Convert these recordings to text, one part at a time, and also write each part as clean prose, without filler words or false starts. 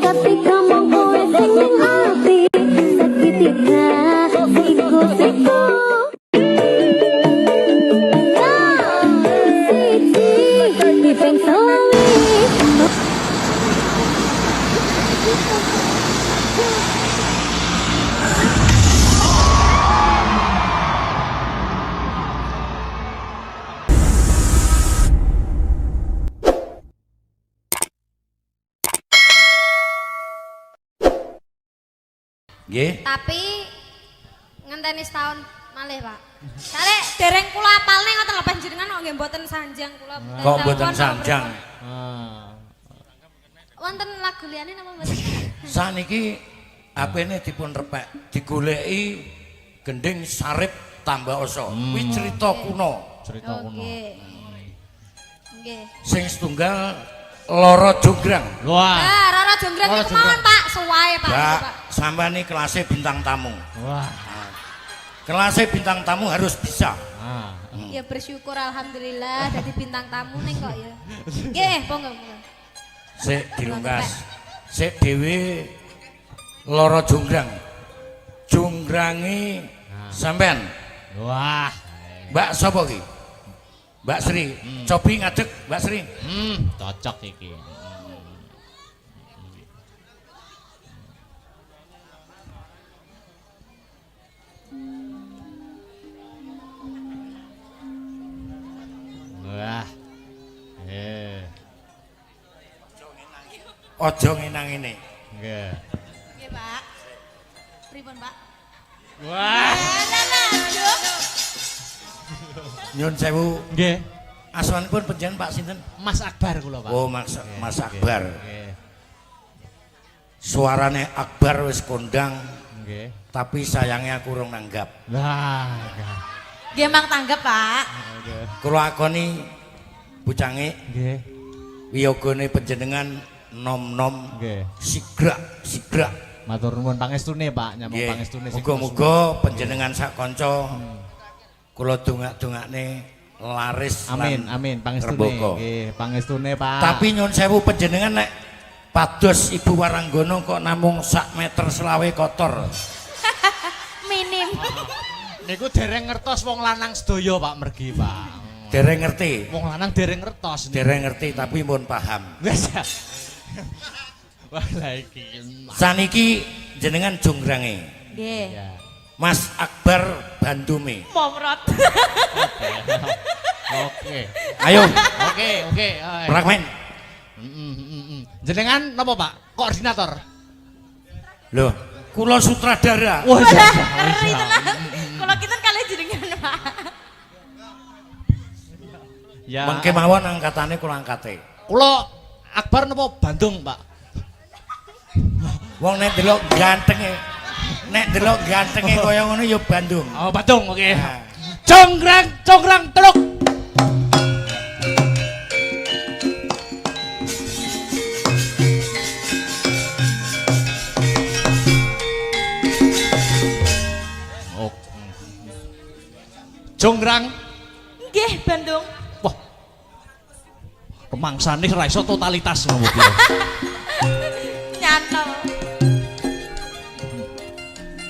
Ketika mung kowe sing ning ati, segitiga siku-siku. Siji diping selawe. Nggih. Tapi ngenteni setahun malih, Pak. Sale dereng kula apalne ngoten lho, panjenengan kok nggih mboten sanjang kula. Kok mboten sanjang? Ah. Wonten lagu liyane napa mboten? Saniki HP-ne dipun repek, digoleki gending Sarip Tambak Oso. Kuwi cerita kuno. Cerita kuno. Nggih. Nggih. Sing setunggal Loro Jonggrang. Wah. Ah, Rara Jonggrang Rara niku mawon, Jonggrang. Pak, suwae Pak. Mbak, Pak. sampean iki kelasnya bintang tamu. Wah. Kelasnya bintang tamu harus bisa. Ah. Ya bersyukur alhamdulillah dadi bintang tamu ning kok ya. Nggih, monggo monggo. Sik dilungkas. Sik dhewe Loro Jonggrang. Jonggrange sampean. Wah. Mbak sapa ki? Mbak Sri. Cobi ngadeg Mbak Sri. Cocok iki. Wah. Eh, Aja ngenang ngene. nggih. Nggih, Pak. Pripun, Pak? Wah. Lah lah, aduh. Nyun sewu. Nggih. Asmanipun panjenengan Pak sinten? Mas Akbar kula, Pak. Oh, Mas, Mas Akbar. Nggih. Suarane Akbar wis kondang, Nggih. tapi sayangnya aku urung nanggap. Lah, nggih. Nggih mang tanggep, Pak. Nggih. Kula akoni bucange Nggih. wiyogone panjenengan nom-nom Nggih. sigrak sigrak. Matur nuwun pangestune, Pak, nyamuk Nggih. pangestune sing Muga-muga panjenengan sak kanca kula dongak-dongakne laris Amin, lan amin, pangestune. rembaka. Nggih, pangestune, Pak. Tapi nyun sewu panjenengan nek pados Ibu Waranggono kok namung sak meter selawe kotor. Minim. Niku dereng ngertos wong lanang sedaya, Pak, mergi, Pak. Dereng ngerti. Wong lanang dereng ngertos. Dereng ngerti tapi pun paham. Wes. ya. Wah, lah iki. Saniki jenengan jonggrange. Nggih. Ya. Mas Akbar Bandume. Momrot. Oke. Ayo, Oke, oke. ayo. fragmen. Jenengan napa, Pak? Koordinator. Loh, kula sutradara. Wah, iya, Ngeri tenan. Kula kinten kalih jenengan, Pak. Ya. Mengke mawon angkatane kula angkate. Kula Akbar napa Bandung, Pak? Wong nek delok gantenge, nek delok gantenge kaya ngono ya Bandung. Oh, Bandung, oke. Nah. Jonggrang, jonggrang teluk. Oh. Jonggrang, Nggih, Bandung. wah. Kemangsane ora iso totalitas ngono kuwi. Nyantol.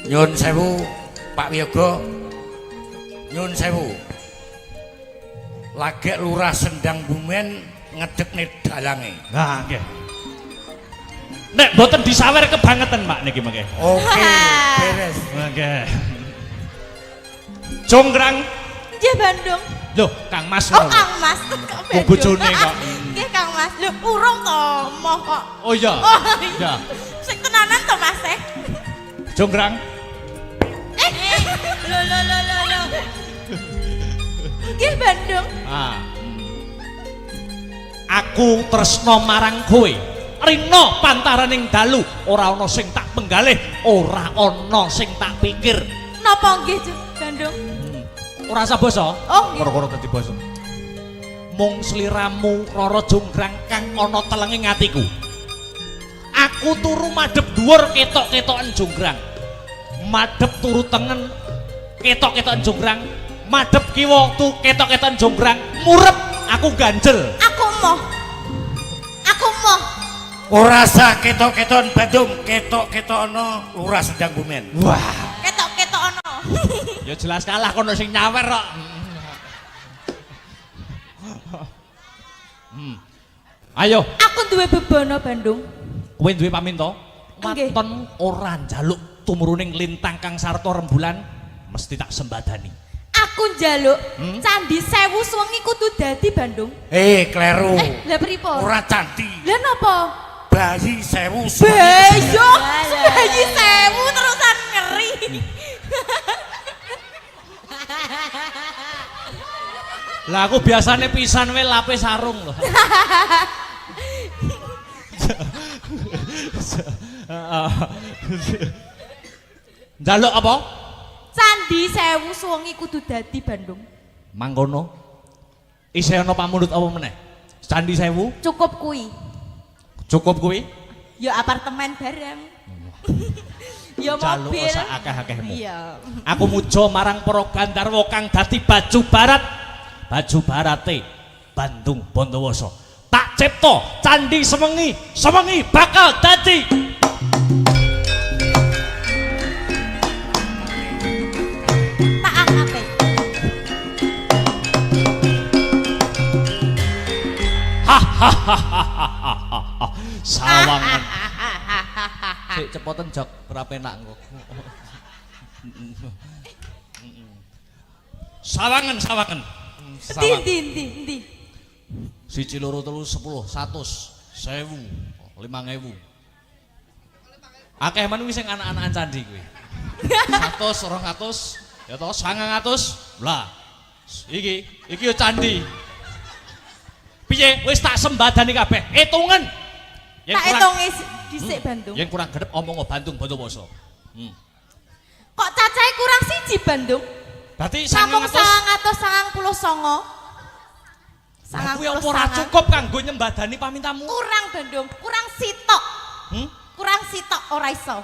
Nyun sewu Pak Wiyoga. Nyun sewu. Lagek Lurah Sendang Bumen ngedekne dalange. Nah, nggih. Nek mboten disawer kebangetan, Pak, niki mengke. Oke, beres. Nggih. Jonggrang. Nggih, Bandung. Loh, Kang Mas. Oh, ngono. Kang Mas. Kok Wong Bandung? bojone kok. Nggih, Kang Mas. Lho, urung to, moh kok. Oh iya. Oh, Iya. Sing tenanan to, Mas eh. Jonggrang. Eh, lho lho lho lho lho. Nggih, Bandung. Ah. Aku tresno marang kowe. Rina pantaraning dalu, ora ana sing tak penggalih, ora ana sing tak pikir. Napa nggih, Bandung? Ora usah basa. Oh, nggih. Koro-koro dadi basa. Mung sliramu Rara Jonggrang kang ana telenge atiku. Aku turu madhep dhuwur ketok-ketoken jonggrang. Madhep turu tengen ketok-ketoken jonggrang, madhep kiwa tu ketok-ketoken jonggrang, murep aku ganjel. Aku moh. Aku moh. Ora sah ketok-keton Bandung, ketok-ketokno Lurah Sendang Bumen. Wah, Ketok-ketok ono. ya jelas kalah kono sing nyawer kok. Ayo, Aku duwe bebana Bandung. Kowe duwe paminta? Nggih. Waton ora njaluk tumuruning lintang kang sarta rembulan mesti tak sembadani. Aku njaluk Hmm? candi sewu suwengi kudu dadi Bandung. Eh, kleru. Eh, lah pripun? Ora candi. Lah napa? Bayi sewu. Beyo, bayi sewu terusan ngeri. Lah aku biasane pisan wae lape sarung lho. Njaluk apa? Candi sewu suwengi kudu dadi Bandung. Mangkono. Isih ana pamundhut apa meneh? Candi Sewu Cukup kuwi. cukup kuwi? Ya apartemen bareng. Ya Njaluk mobil. sak akeh-akehmu. Iya. Aku muja marang para gandharwa kang dadi baju barat. Baju barate Bandung Bondowoso. Tak cipta candi sewengi, sewengi bakal dadi. Tak angkate. Sawangan. Sik cepoten jok ora penak engko. Sawangan, sawangan. Ndi ndi ndi ndi. 1 2 3 10 100 1000 5000. Akeh men kuwi sing anak-anakan candi kuwi. 100 200 ya toh 900. Lah iki iki yo candi. Piye wis tak sembadani kabeh. Hitungen. Yen Tak kurang hitungi dhisik Bandung. yen kurang gedhe omong Bandung Bondowoso. Kok cacahe kurang siji Bandung? Berarti Namung 900 999. Lah kuwi apa ora cukup kanggo nyembadani pamintamu? Kurang Bandung, kurang sitok. Hmm? Kurang sitok ora iso.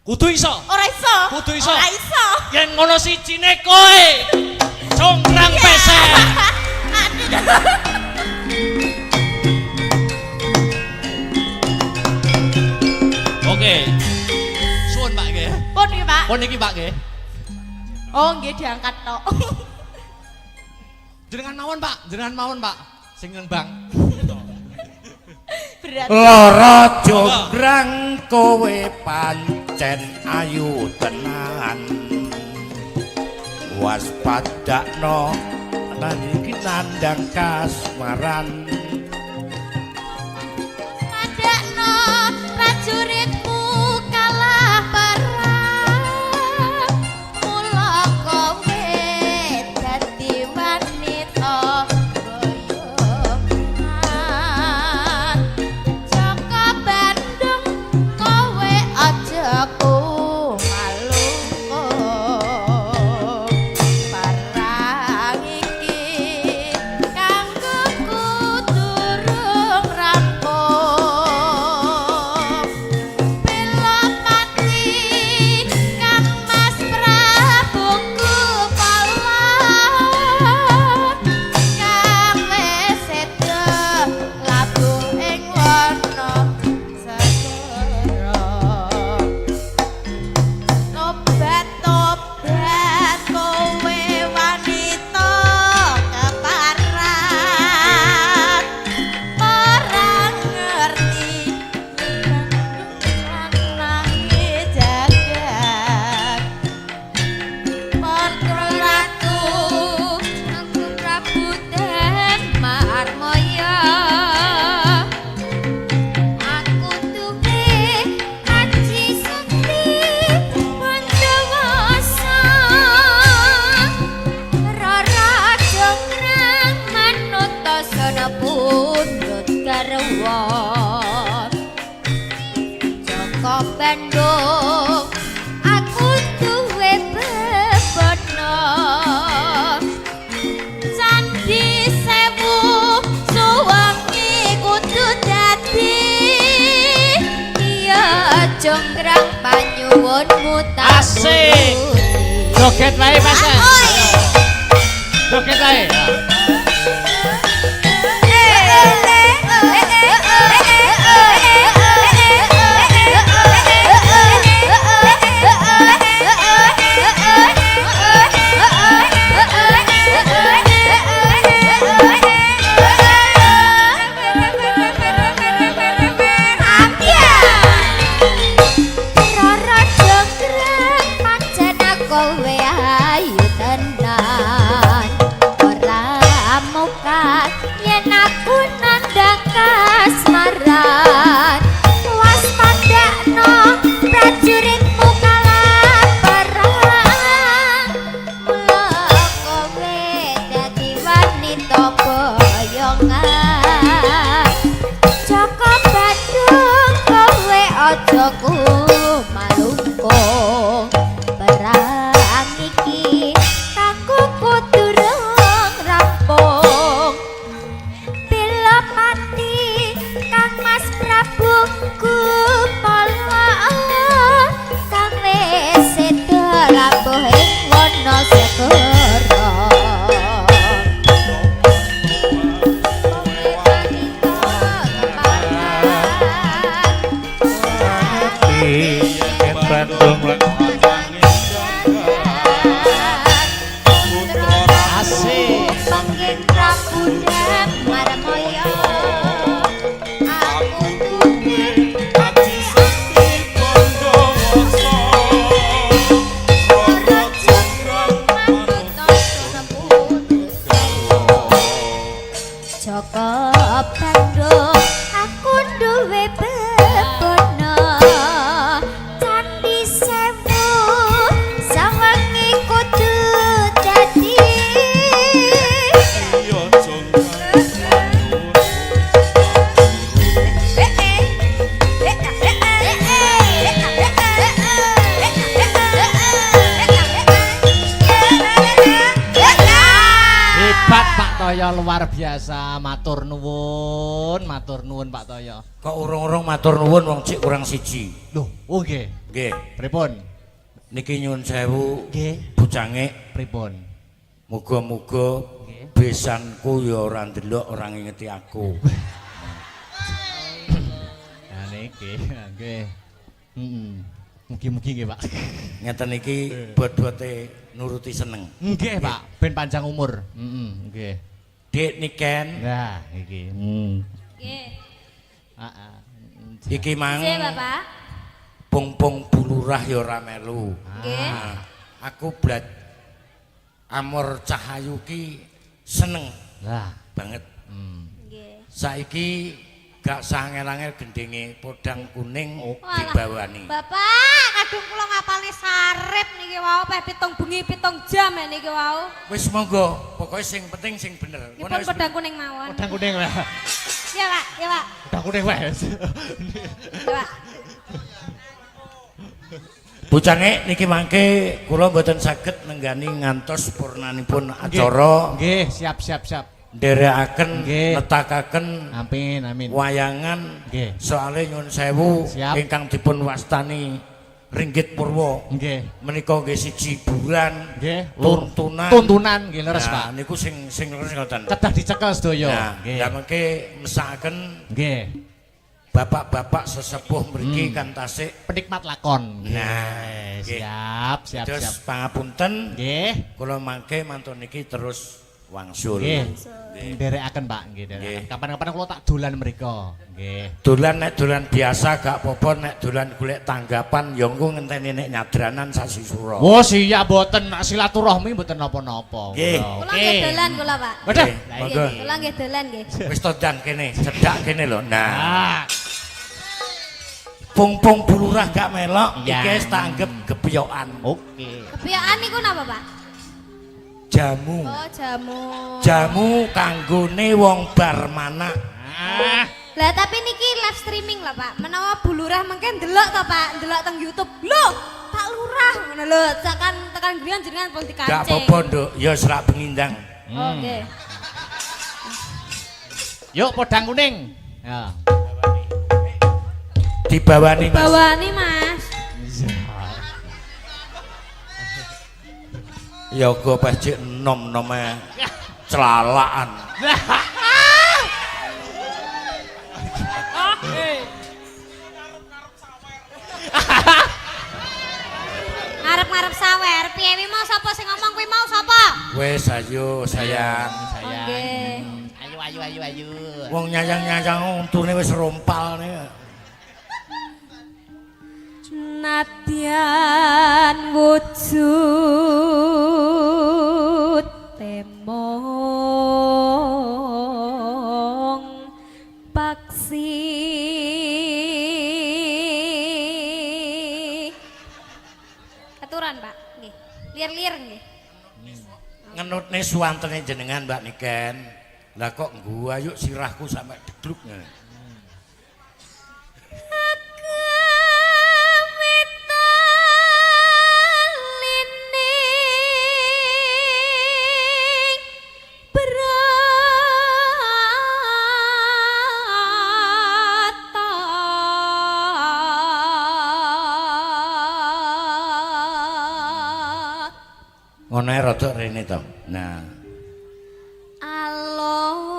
Kudu iso. Ora iso. Kudu iso. Ora iso. Yen ngono sijine kowe. Congkrang pesek. Aduh. Oke. Suwun Pak nggih. Pun iki, Pak. Pun iki Pak nggih. Oh, nggih diangkat tok. Jenengan mawon Pak, jenengan mawon Pak. Sing nang bank. Berat. Lara jonggrang kowe pancen ayu tenan. Waspadakno lan iki nandang kasmaran. Padakno prajuritmu kalah perang. Mula kowe dadi wanita boyongan. Jaka Bandung kowe aja kumalu. Perang iki kanggo durung rampung. Pelopati Kang Mas Prabu Kupala kang wis seda labuh ing wana segara. Tobat tobat kowe wanita keparat ora ngerti lanange jagat. Ratu aku Prabu Den Marmoyo. Aku duwe aji sakti Bondowoso. Rara jonggrang manut sono pundhut garwa. Jaka Bandung aku duwe bebana. Candi sewu suwengi kudu dadi. Iya jonggrang panyuwunmu tak Asik. turuti. Joget wae Mas. Oi. Joget wae. Eh, eh, eh, eh, eh, eh, eh. Rajaku malungkung perang iki kanggo durung rampung. Bila mati Kang Mas Prabu Gupala kang wis seda labuh ing wana segara. Bandung Asik. Panggih Prabu Marmoyo, aku duwe Aji Sakti Bondowoso Roro Jonggrang Joko Bandung, aku duwe bebono Candi Sewu sawengi kudu dadi. Iya Jonggrang. Hebat Pak Toyo, luar biasa. Matur nuwun Pak Toyo. Kok urung-urung matur nuwun, wong cik kurang siji. Loh, oh nggih. Nggih. Pripun? Niki nyuwun sewu. Nggih. Bujange, Pripun? muga-muga Nggih. besanku ya ora ndelok, ora ngingeti aku. Nah niki, nggih. Heeh. Mugi-mugi nggih, Pak. Ngeten iki bot-bote nuruti seneng. Nggih, Pak, ben panjang umur. Heeh, nggih. Dik Niken, Nah, iki. Hmm. Nggih. Heeh. Iki mang Nggih, Bapak. pung-pung bulurah ya ora melu. Nggih. Nah, aku blat Amor Cahayu ki seneng Lah, banget. Nggih. Saiki gak sah angel-angel gendinge podang kuning Walah, dibawani. Bapak, kadung kula ngapalne sarip niki wau peh 7 bengi 7 jam ya niki wau. Wis monggo, pokoke sing penting sing bener. Nggih pun podang kuning mawon. Podang kuning lah. Ya, Pak, ya, Pak. Podang kuning wes. Ya, Pak. Bucange niki mangke kula mboten saged nenggani ngantos purnanipun acara. Nggih, siap siap siap. Nderekaken, Nggih. netakaken Amin, amin. wayangan. Nggih. Soale nyuwun sewu, Siap. ingkang dipun wastani Ringgit Purwa Nggih. menika nggih siji hiburan, Nggih. tuntunan. Tuntunan nggih leres, Nah, Pak. niku sing sing leres ngoten. Kedah dicekel sedaya. Nah, Nggih. lah mengke mesakaken Nggih. bapak-bapak sesepuh mriki kan tasik Penikmat lakon. Nggih. Nah, nggih. Siap, siap, terus siap. pangapunten, Nggih. kula mangke mantun niki terus wangsul. Nggih. Nderekaken, Pak, nggih, nderekaken. Nggih. Kapan-kapan kula tak dolan mriko. Nggih. Dolan nek dolan biasa gak apa-apa, nek dolan golek tanggapan ya engko ngenteni nek nyadranan sasi sura. Wah, siap mboten silaturahmi mboten napa-napa. Nggih. Kula nggih dolan kula, Pak. Waduh. Nggih, monggo. Kula nggih dolan nggih. Wis todang kene, cedhak kene lho. Nah, Ah, pung-pung bulurah gak melok, Ya. iki wis tak anggap gebyokan. Oke. Kebiaan niku napa, Pak? Jamu. Oh, jamu. Jamu kanggone wong bar manak. Ah, Lah tapi niki live streaming lah, Pak. Menawa Bu Lurah mengke ndelok to, Pak, ndelok teng YouTube. Lho, Pak Lurah ngono lho, tekan tekan griya jenengan pun dikancing. Gak apa-apa, Nduk, ya serak pengindang. Oke. Yuk podang kuning. Ya. Dibawani, Mas. Bawani, Mas. Ya go pacik enom-enome celalaan. Ngarep-ngarep sawer, piye wi mau sapa sing ngomong kuwi mau sapa? Wes ayo sayang. Sayang. Oke. Ayo ayo ayo ayo. Wong nyayang-nyayang untune wis rompal nih. Nadyan wujud temong paksi Aturan, Pak. Nggih. Lir-lir nggih. Ngenutne suwantene jenengan Mbak Niken. Lah kok gua yuk sirahku sampai degluk ngene. Agar Ngono ae rada rene to. Nah,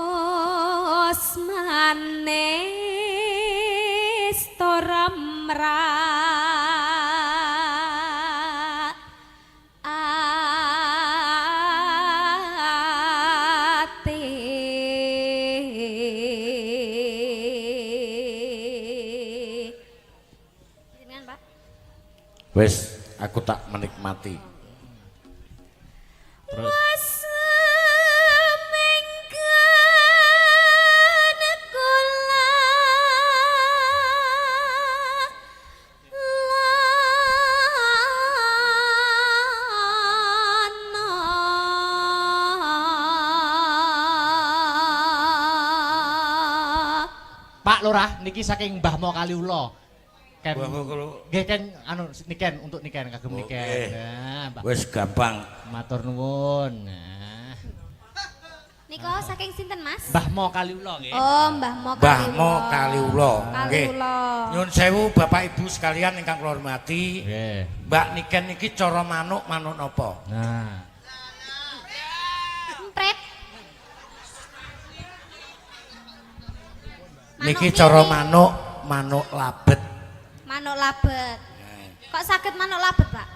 Alus manis tora mrak ati. Jenengan, Pak. Wis aku tak menikmati. Terus Seminggan kula lana. Pak Lurah niki saking Mbah Mo Kaliula. Ken. Mbah Mo Kaliula. Nggih ken anu niken untuk niken kagem Oke. niken. Nah, Mbah. Wis gampang. Matur nuwun. Nah. Nika saking sinten, Mas? Mbah Mo Kaliula nggih. Oh, Mbah Mo Mbah Mo Kaliula. Nggih. Kaliula. Nyun sewu Bapak Ibu sekalian ingkang kula hormati. Nggih. Mbak Niken iki cara manuk manuk napa? Nah. Empret. Manuk Niki cara piye? manuk manuk labet. Manuk labet. Kok saged manuk labet, Pak?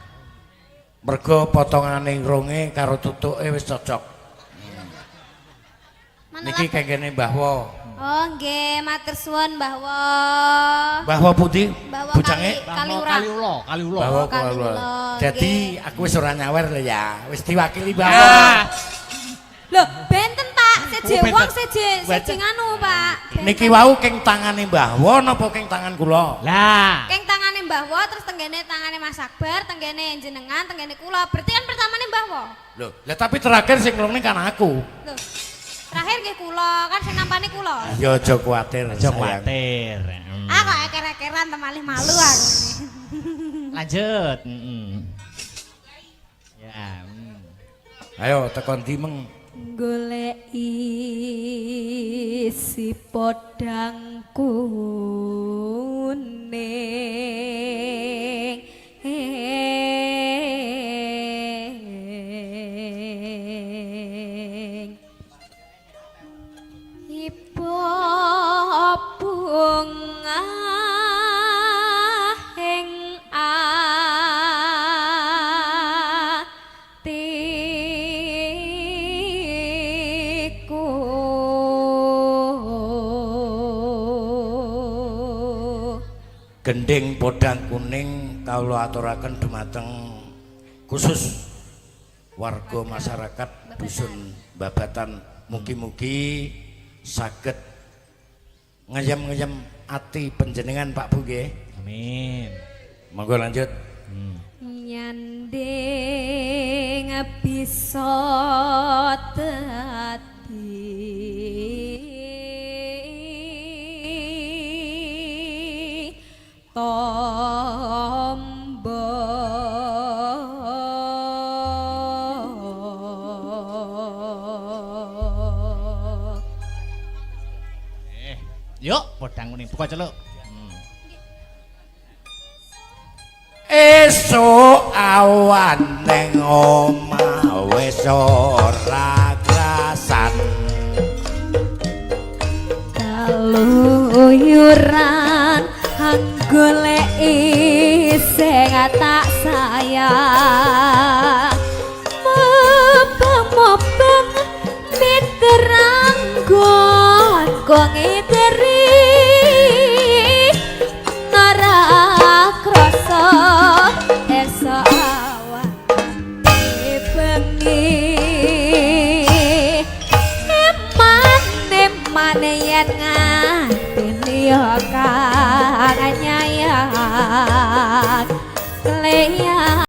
Mergo potongane irunge karo tutuke wis cocok. Manuk Niki labet. kengkene Mbah Wo. Oh, nggih, matur suwun Mbah Wo. Mbah Wo pundi? Mbah Wo Bujange? Mbah Mo Kaliurang. Kaliula, Kaliula. Mbah Wo Oh, Kaliula. Kaliula. Jadi aku wis ora nyawer lho ya. Wis diwakili Mbah Wo. Ah. Loh, benten, Pak. Seje Oh, benten. wong seje seje Benten. nganu, Pak. Benten. Niki wau keng tangane Mbah Wo napa keng tangan kula? Lah. Keng tangane Mbah Wo terus tenggene tangane Mas Akbar, tenggene jenengan, tenggene kula. Berarti kan pertamane Mbah Wo. Loh, lah tapi terakhir sing nglungne kan aku. Loh. Terakhir nggih kula, kan sing nampane kula. Ya aja kuwatir. Aja sayang. kuwatir. Hmm. Ah kok eker-ekeran temalih malu aku. Lanjut. Mm-mm. Ya. Mm. Ayo tekon ndi meng. Golek isi podang kuning. Ibu bunga ing atiku. Gending podang kuning kawula aturaken dumateng khusus warga masyarakat dusun Babatan, mugi-mugi saged ngeyem-ngeyem ati panjenengan Pak Bu nggih. Amin. Monggo lanjut. Nyanding bisa dadi tombo. Yuk, podang kuning buka celuk. Esuk awan neng omah wis ora krasan. Kaluyuran goleki sing tak sayang. Mubeng-mubeng mitranggon kok ngiteri ora krasa esuk awan bengi. Eman-eman yen ngati liya kang nyayang.